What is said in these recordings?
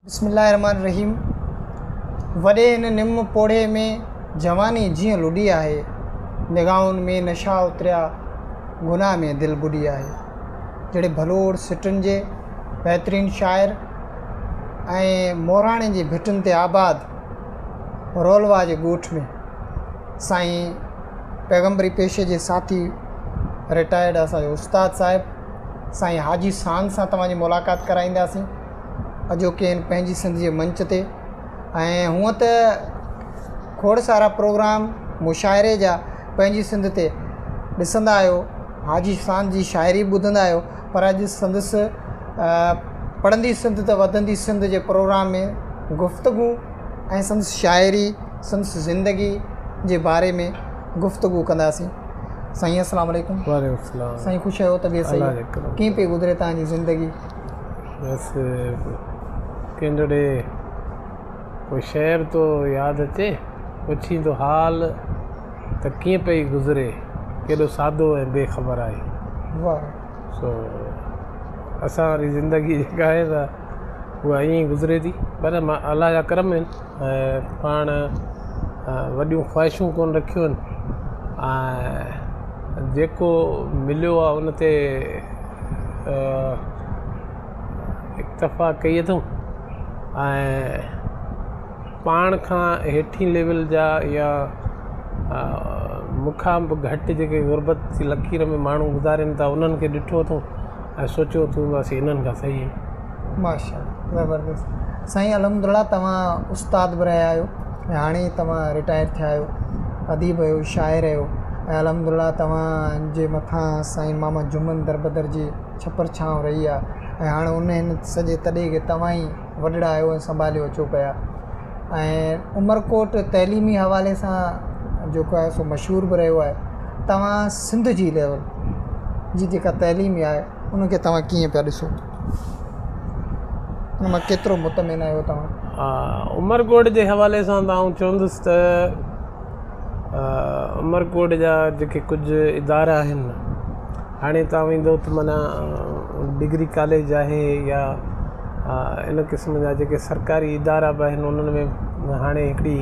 بسم الله الرحمٰن الرحيم وڏي هن نم پوڙهي ۾ جواني جيئن لڏي آهي نگاهن ۾ نشا اتريا گناهه ۾ دل ٻڏي آهي جهڙي ڀلوڙ سٽن جي بهترين شاعر ۽ مهراڻي جي ڀٽن تي آباد رولوا جي ڳوٺ ۾ سائين پيغمبري پيشي جي ساٿي رٽائرڊ اسان جو استاد صاحب سائين حاجي ساند سان توهان جي ملاقات ڪرائينداسين اڄوڪي هن پنهنجي سنڌ جي منچ تي ۽ هونء ته کوڙ سارا پروگرام مشاعري جا پنهنجي سنڌ تي ڏسندا آهيو حاجي ساند جي شاعري به ٻڌندا آهيو پر اڄ سندس پڙهندي سنڌ ته وڌندي سنڌ جي پروگرام ۾ گفتگو ۽ سندس شاعري سندس زندگي جي باري ۾ گفتگو ڪنداسين سائين السلام عليڪم وعليڪم السلام سائين خوش آهيو طبيعت صحيح الله جي ڪرم ڪيئن پئي گذري توهان جي زندگي بس ڪنهن جو ڏي ڪو شعر ٿو ياد اچي پڇين ٿو حال ته ڪيئن پئي گذري ڪيڏو سادو ۽ بي خبر آهي واهه سو اسان واري زندگي جيڪا آهي سا اها ائين ئي گذري ٿي پر الله جا ڪرم آهن ۽ پاڻ وڏيون خواهشون ڪونه رکيون آهن ۽ جيڪو مليو آهي ان تي اڪتفا ڪئي اٿئون ۽ پاڻ کان هيٺين ليول جا يا مون کان به گهٽ جيڪي غربت جي لڪير ۾ ماڻهو گذارين ٿا انهن کي ڏٺو اٿئون ۽ سوچيو اٿئون ته اسين انهن کان صحيح آهيون. ماشاء الله زبردست سائين الحمدلله توهان استاد به رهيا آهيو ۽ هاڻي توهان رٽائر ٿيا آهيو اديب آهيو شاعر آهيو ۽ الحمدلله توهان جي مٿان سائين ماما جمن دربدر جي ڇپر ڇانو رهي آهي ۽ هاڻ ان هن سڄي تڏي کي توهان ئي وڏڙا آهيو ۽ سنڀاليو اچو پيا ۽ عمرڪوٽ تعليمي حوالي سان جيڪو آهي سو مشهور به رهيو آهي توهان سنڌ جي ليول جي جيڪا تعليمي آهي ان کي توهان ڪيئن پيا ڏسو ان مان ڪيترو مطمئن آهيو توهان؟ عمرڪوٽ جي حوالي سان ته آئون چوندس ته عمرڪوٽ جا جيڪي ڪجهه ادارا آهن هاڻي توهان ويندو ته معنيٰ ڊگري ڪاليج آهي يا ان قسم جا جيڪي سرڪاري ادارا به آهن انهن ۾ هاڻي هڪڙي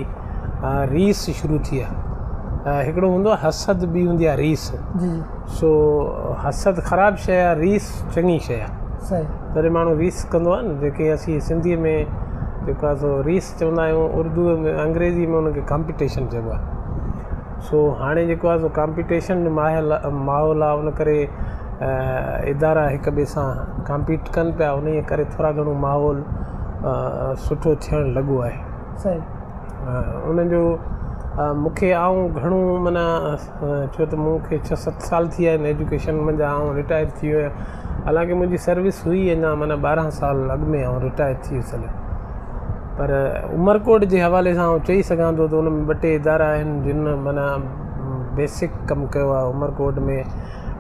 ريس شروع ٿي آهي هڪڙو هوندو آهي حسد ٻي هوندي آهي ريس سو حسد خراب شيء آهي ريس چڱي شيء آهي جڏهن ماڻهو ريس ڪندو آهي نه جيڪي اسين سنڌيء ۾ جيڪو آهي سو ريس چوندا آهيون اردوء ۾ انگريزيء ۾ ان کي ڪامپيٽيشن چئبو آهي سو هاڻي جيڪو آهي سو ڪامپيٽيشن جو ماحول ماحول آهي ان ڪري ادارا هڪ ٻئي سان ڪامپيٽ ڪن پيا انهيء ڪري ٿورا گهڻو ماحول سٺو ٿيڻ لڳو آهي ان جو مون کي آئون گهڻو معنيٰ ڇو ته مون کي ڇهه ست سال ٿي ويا آهن ايجوڪيشن منجهان آئون رٽائر ٿي ويو آهيان حالانڪه منهنجي سروس هئي اڃا معنيٰ 12 سال اڳ ۾ آئون رٽائر ٿي ويس هليو پر عمرڪوٽ جي حوالي سان آئون چئي سگهان ٿو ته ان ۾ ٻه ٽي ادارا آهن جن معنيٰ بيسڪ ڪم ڪيو آهي عمرڪوٽ ۾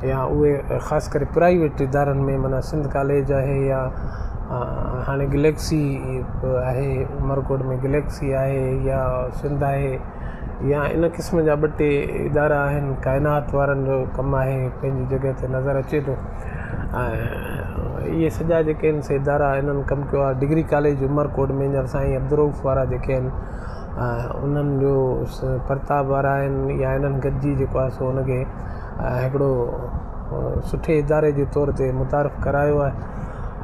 يا اهي خاص ڪري پرائيويٽ ادارن ۾ معنيٰ سنڌ ڪاليج آهي يا هاڻي گليڪسي آهي عمرڪوٽ ۾ گليڪسي آهي يا سنڌ آهي يا ان قسم جا ٻه ٽي ادارا آهن ڪائنات وارن جو ڪم آهي پنهنجي جڳهه تي نظر اچي ٿو ۽ اهي سڄا جيڪي آهن سي ادارا انهن ڪم ڪيو آهي ڊگري ڪاليج عمرڪوٽ ۾ هينئر سائين عبدالرئوف وارا جيڪي آهن انهن جو پرتاب وارا آهن يا انهن گڏجي جيڪو آهي سو ان کي هڪڙو سٺي اداري جي طور تي متعارف ڪرايو آهي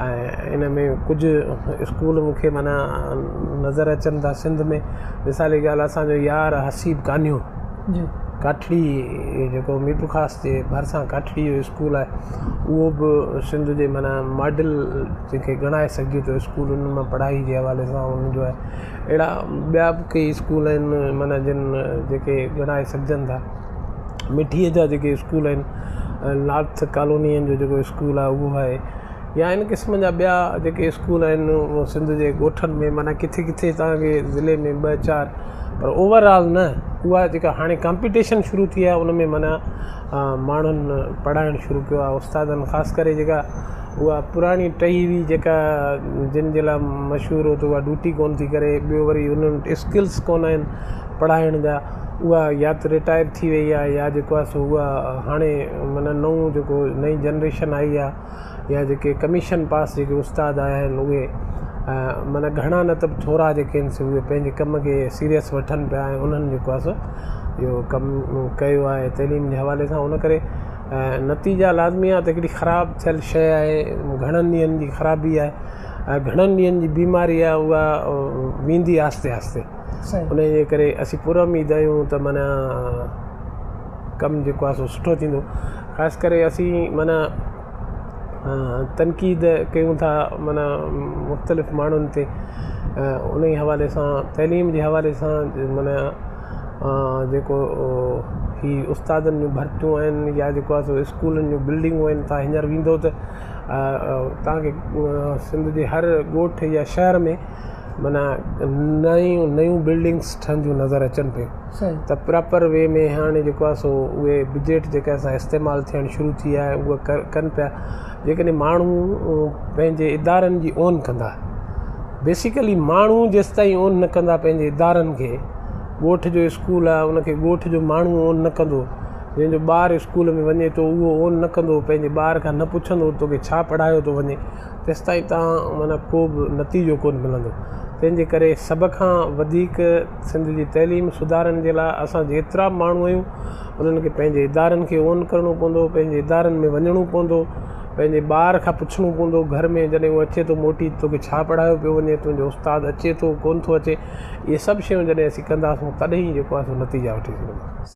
۽ ان ۾ ڪجهه اسڪول مون کي معنيٰ نظر اچن ٿا سنڌ ۾ مثال جي ڳالهه اسان جو يار حسيب ڪانهيو ڪاٺڙي جيڪو ميرپورخاص جي ڀرسان ڪاٺڙي جو اسڪول آهي اهو به سنڌ جي معنيٰ ماڊل جنهن کي ڳڻائي سگهجي ٿو اسڪول ان مان پڙهائي جي حوالي سان ان جو آهي اهڙا ٻيا به ڪئي اسڪول آهن معنيٰ جن جيڪي ڳڻائي سگهجن ٿا مٺيء جا جيڪي اسڪول آهن نارٿ ڪالونيء جو جيڪو اسڪول آهي اهو آهي يا ان قسم جا ٻيا جيڪي اسڪول آهن اهي سنڌ جي ڳوٺن ۾ معنيٰ ڪٿي ڪٿي توهان کي ضلعي ۾ ٻه چار پر اوور آل نه اها جيڪا هاڻي ڪامپيٽيشن شروع ٿي آهي ان ۾ معنيٰ ماڻهن پڙهائڻ شروع ڪيو آهي استادن خاص ڪري جيڪا اها پراڻي ٽهي هئي جيڪا جن جي لاء مشهور هو ته اها ڊيوٽي ڪونه ٿي ڪري ٻيو وري انهن وٽ اسڪلس ڪونه آهن پڙهائڻ جا اها يا ته رٽائر ٿي وئي آهي يا جيڪو آهي سو اها هاڻي معنيٰ نئون جيڪو نئين جنريشن آئي آهي يا جيڪي ڪميشن پاس جيڪي استاد آيا آهن اهي معنيٰ گهڻا نه ته به ٿورا جيڪي آهن سي اهي پنهنجي ڪم کي سيريس وٺن پيا ۽ انهن جيڪو آهي سو اهو ڪم ڪيو آهي تعليم جي حوالي سان ان ڪري نتيجا لازمي آهي ته هڪڙي خراب ٿيل شيء آهي گهڻن ڏينهن جي خرابي آهي ۽ گهڻن ڏينهن جي بيماري آهي اها ويندي آهستي آهستي ان جي ڪري اسين پر اميد آهيون ته معنيٰ ڪم جيڪو آهي سو سٺو ٿيندو خاص ڪري اسين معنيٰ تنقيد ڪيون ٿا معنيٰ مختلف ماڻهن تي ان ئي حوالي سان تعليم جي حوالي سان معنيٰ جيڪو هي استادن جون ڀرتيون آهن يا جيڪو آهي سو اسڪولن جون بلڊنگون آهن توهان هينئر ويندو ته توهان کي سنڌ جي هر ڳوٺ يا شهر ۾ معنيٰ نيون نيون بلڊنگس ٺهنديون نظر اچن پيون ته پراپر وي ۾ هاڻي جيڪو آهي سو اهي بجيٽ جيڪا سا استعمال ٿيڻ شروع ٿي آهي اها ڪن پيا جيڪڏهن ماڻهو پنهنجي ادارن جي اون ڪندا بيسيڪلي ماڻهو جيستائين اون نه ڪندا پنهنجي ادارن کي ڳوٺ جو اسڪول آهي ان کي ڳوٺ جو ماڻهو اون نه ڪندو جنهن جو ٻار اسڪول ۾ وڃي ٿو اهو اون نه ڪندو پنهنجي ٻار کان نه پڇندو توکي ڇا پڙهايو ٿو وڃي تيستائين توهان معنيٰ ڪو به نتيجو ڪونه ملندو. تنهن جي ڪري سڀ کان وڌيڪ سنڌ جي تعليم سڌارڻ جي لاء اسان جيترا به ماڻهو آهيون انهن کي پنهنجي ادارن کي اون ڪرڻو پوندو، پنهنجي ادارن ۾ وڃڻو پوندو، پنهنجي ٻار کان پڇڻو پوندو گهر ۾ جڏهن هو اچي ٿو موٽي توکي ڇا پڙهايو پيو وڃي، تنهنجو استاد اچي ٿو ڪونه ٿو اچي، اهي سڀ شيون جڏهن اسين ڪنداسون تڏهن ئي جيڪو آهي سو نتيجا وٺي سگهنداسون.